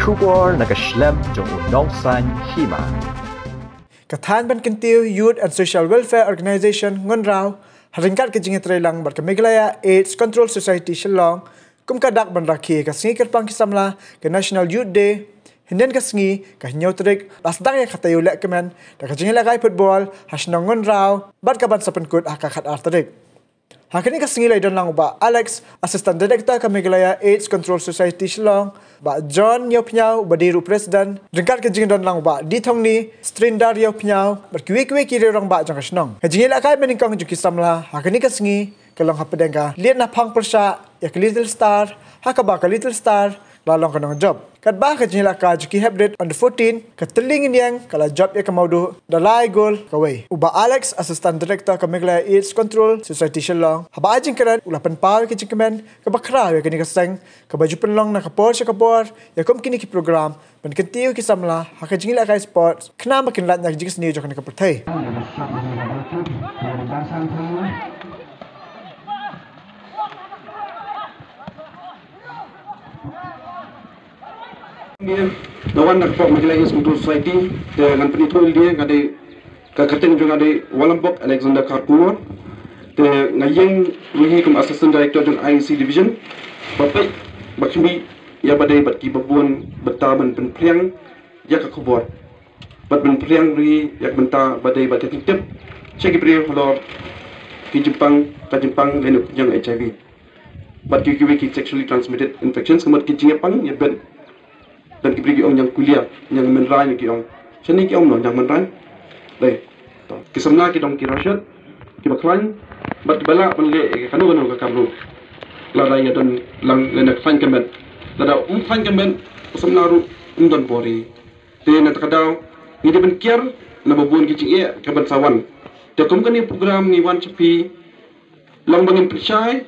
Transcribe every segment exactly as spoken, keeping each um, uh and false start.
Khubor na ka shlem jong u nongsan hima. Ka thaiñ ban kyntiew Youth and Social Welfare Organization Ngunraw, ha ryngkat ka jingïatreilang bad ka Meghalaya AIDS Control Society Shillong, kum ka dak ban rakhe ka sngi kyrpang ki samla ka National Youth Day, hynnin ka sngi ka hynñiew tarik, la sdang ïa ka taïew lehkmen da ka jingïalehkai football ha shnong Ngunraw, bad ka ban sa pynkut ha ka khatar tarik. Ha kane ka sngi la don lang u Bah Alex, Assistant Director ka Meghalaya AIDS Control Society Shillong, Bah John Ïawphniaw, uba dei ruh President, ryngkat ka jingdon lang u Bah D. Thongni, Strindar Ïawphniaw, bad kiwei kiwei ki rangbah jong ka shnong. Ka jingïalehkai banyngkong jong ki samla ha kane ka sngi ka long hapdeng ka liat naphang pyrshah ïa ka Little Star, ha kaba ka Little Star la long ka nongjop. Katba ka jingïalehkai jong ki heprit under fourteen, ka Tylli Ngin Ïeng ka la jop ïa ka Mawduh da lai gol kawei. U Bah Alex, Assistant Director ka Meghalaya AIDS Control Society Shillong, haba ai jingkren u la pynpaw ïa ka jingkmen kaba khraw ïa kane ka seng, kaba ju pynlong na ka por sha ka por ïa kum kine ki program ban kyntiew ki samla ha ka jingïalehkai sports, khnang ba kin lait na ka jingsniew jong kane ka pyrthei. Nga wan na ka pok Meghalaya AIDS Control Society, te ngan pynithuh ïa lade, nga dei ka kyrteng jong nga dei Walambok Alexander Kharkongor. Te nga ïeng ruh hi kum Assistant Director jong I E C Division. Ba peit, ba khmih ïa ba dei bad kiba bun bynta ban pynphriang ïa ka khubor. Bad pynphriang ruh ïa ka bynta ba dei bad ka jingtip sha ki briew halor ki jingpang, ka jingpang lane u khñiang H I V. Bad ki kiwei ki sexually transmitted infections, ka mut ki jingïapang ïabit. Don ki briew ki ong ñiang kulia, ñiang mynrai, ki ong. Shane ki ong noh, ñiang mynrai. Dei. To, ki samla ki don ki rashad, kiba khlaiñ, bad kiba lah ban leh kano kano ka kam ruh. Lada ïa don lang lane khlaiñ ka met. Lada um khlaiñ ka met, u samla ruh um don bor hi. Te na kata ka daw ngi dei ban kiar na ba bun ki jingeh ka ban sa wan. Te kum kane program ngi wan sha phi, long ba ngin pynshai,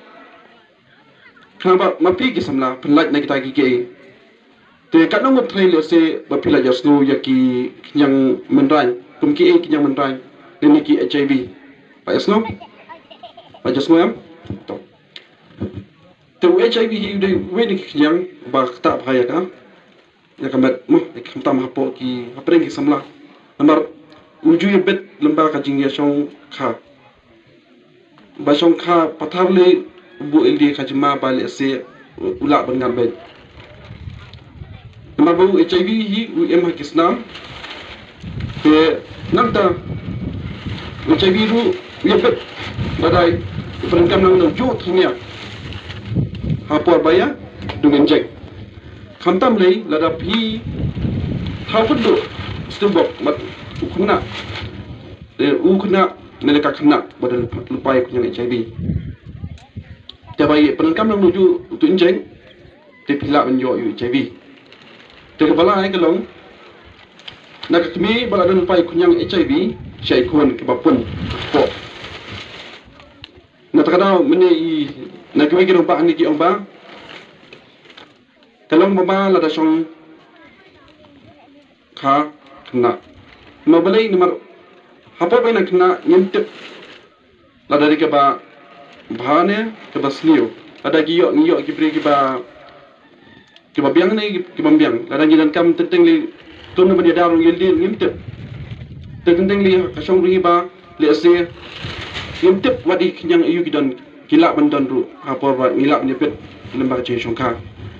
khnang ba ma phi ki samla phin lait na kita ki kiei. Te katno ngut trai lehse ba phi la ïohsngew ïa ki khñiang mynrai, kum kiei ki khñiang mynrai, lane ki H I V. Ba ïohsngew? Ba ïohsngew em? To. Te u H I V hi u dei uwei na ki khñiang ba ktah bha ïa ka, ïa ka met mo, ïa ka, khamtam hapoh ki, hapdeng ki samla. Namar u ju ïabit lyngba ka jingïashongkha. Ba shongkha pathar lei u buh ïalade ka jingma ba lehse u lah ban ngat beit. Namar ba u H I V hi u im ha ki snam. Te nangta u H I V ruh u ïabit lada u pyndonkam lang da u juh thnia ha por ba ïadung injek. Khamtam lei lada phi thaw kynduh stubok bad u khynnah, eh, u khynnah ne ka khynnah ba don lypa ïa u khñiang H I V. Te ba ïa pyndonkam lang da u juh uto u injek, te phi lah ban ïoh ïa u H I V. Te kaba lai ka long, na ka kmie ba la don lypa ïa u khñiang H I V, shah ïakhun kaba pun hapoh. Na kata ka daw mynne i, na kiwei ki rangbah hangne ki ong ba ka long ba ma lada shongkha khynnah. Ma balei? Namar hapoh ba ïa khynnah ngim tip lada dei kaba bha ne kaba sniew. Lada ki ïoh, ngi ïoh ki briew kiba, kiba biang ne kiba ym biang. Lada ngi donkam teng teng lei, kum na ban ïada ruh ïalade ngim tip. Te teng teng lei ka shong ruh hi ba lehse ngim tip wat i khñiang aïu ki don, ki lah ban don ruh ha por ba ngi lah ban ïabit lyngba ka jingshongkha.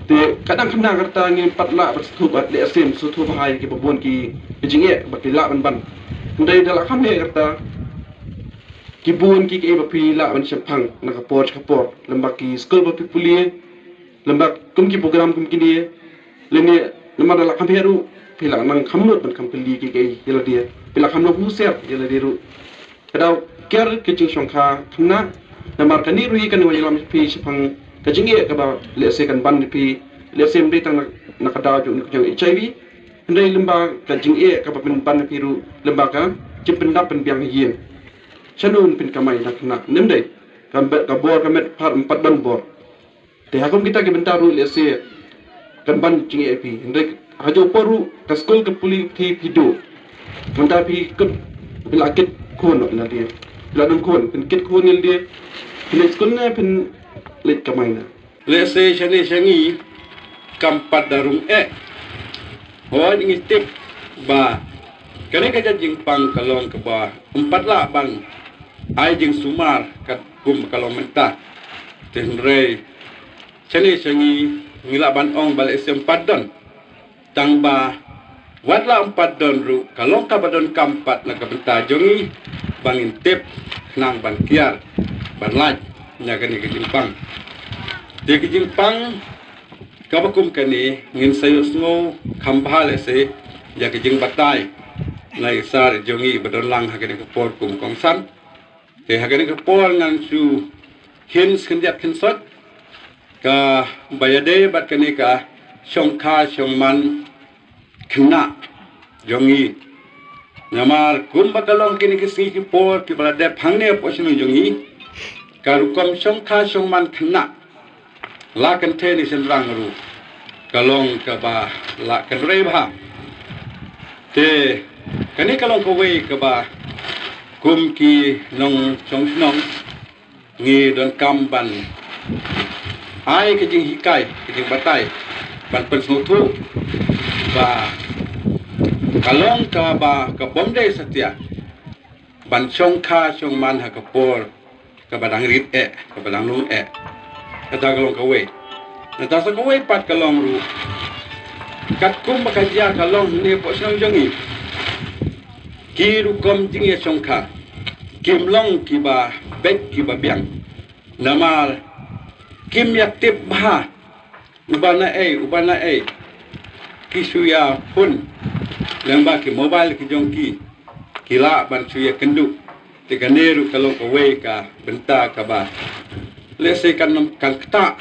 Te ka dang khynnah ka rta ngim pat lah ban sngewthuh bad lehse ym sngewthuh bha ïa kiba bun ki, ki jingeh ba ki lah ban ban. Hynrei da la kham heh ka rta, ki bun ki, kiei ba phi lah ban shemphang na ka por sha ka por, lyngba ki skul ba phi pule, lyngba kum ki program kum kine, lane namar da la kham heh ruh phi la nang kham nud ban kham kylli kiei kiei ïalade, phi la kham nang husiar ïalade ruh. Ka daw kiar ka jingshongkha khynnah, namar kane ruh hi kan wan ïalam ïa phi shaphang ka jingeh kaba lehse kan ban ïa phi, lehse ym dei tang na, na ka daw jong u khñiang H I V, hynrei lyngba ka jingeh kaba phin ban ïa phi ruh lyngba ka jingpyndap pynbiang ha ïing. Shano phin kamai na khynnah, ym dei? Ka met, ka bor ka met phar ym pat don bor. Te ha kum kita ki bynta ruh lehse kan ban jingeh ïa phi. Hynrei ha juh por ruh ka skul ka pule phi, phi duh. Mynta phi kit, phi la kit khun noh ïalade. Phi la don khun, phin kit khun ïalade. Phin leit skul ne phin leit kamai ne? Lehse shane sha ngi kam pat da rung eh. Hooid, ngi tip ba kane ka jait jingpang ka long kaba ym pat lah ban ai jingsumar katkum ka long mynta. Te hynrei shane sha ngi, ngi lah ban ong ba lehse ym pat don. Tang ba wat la ym pat don ruh, ka long kaba donkam pat na ka bynta jong ngi ba ngin tip khnang ban kiar, ban lait ïa kane ka jingpang. Te ka jingpang kaba kum kane ngin sa ïohsngew kham bha lehse ïa ka jingbatai na i sar jong ngi ba don lang ha kane ka por kum kongsan. Te ha kane ka por ngan shu khie khyndiat khynsoit kaba ïadei bad kane ka shongkha shongman khynnah jong ngi. Namar kumba ka long kine ki sngi ki por kiba la dep hangne hapoh shnong jong ngi, ka rukom shongkha shongman khynnah la kynthei ne shynrang ruh ka long kaba la kynrei bha. Te kane ka long kawei kaba kum ki nongshong shnong ngi donkam ban ai ka jinghikai, ka jingbatai, ban pynsngewthuh ba ka long kaba, ka bym dei satia ban shongkha shongman ha ka por kaba dang rit eh, kaba dang lung eh. Kata ka long kawei. Kata sa kawei pat ka long ruh, katkum ba ka jia ka long hangne hapoh shnong jong ngi, ki rukom jingïashongkha kim long kiba beit kiba biang. Namar kim ïa tip bha uba na ei, uba na ei. Ki shu ïa phone lyngba ki mobile ki jong ki, ki lah ban shu ïa kynduh. Te kane ruh ka long kawei ka bynta kaba lehse kan, kan ktah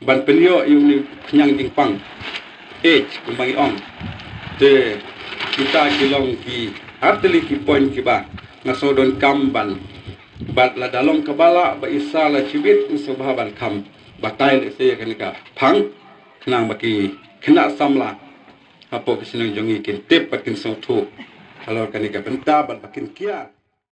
ban pynïoh ïa une u khñiang jingpang, age kumba ngi ong. Te kita ki long ki artylli ki point kiba nga sngew donkam ban, bad lada long kaba lah ba i sar la shibit, ngi sngewbha ban kham batai lehse ïa kane ka phang khnang ba ki khynnah samla hapoh ka shnong jong ngi kin tip bad kin sngewthuh halor kane ka bynta bad ba kin kiar.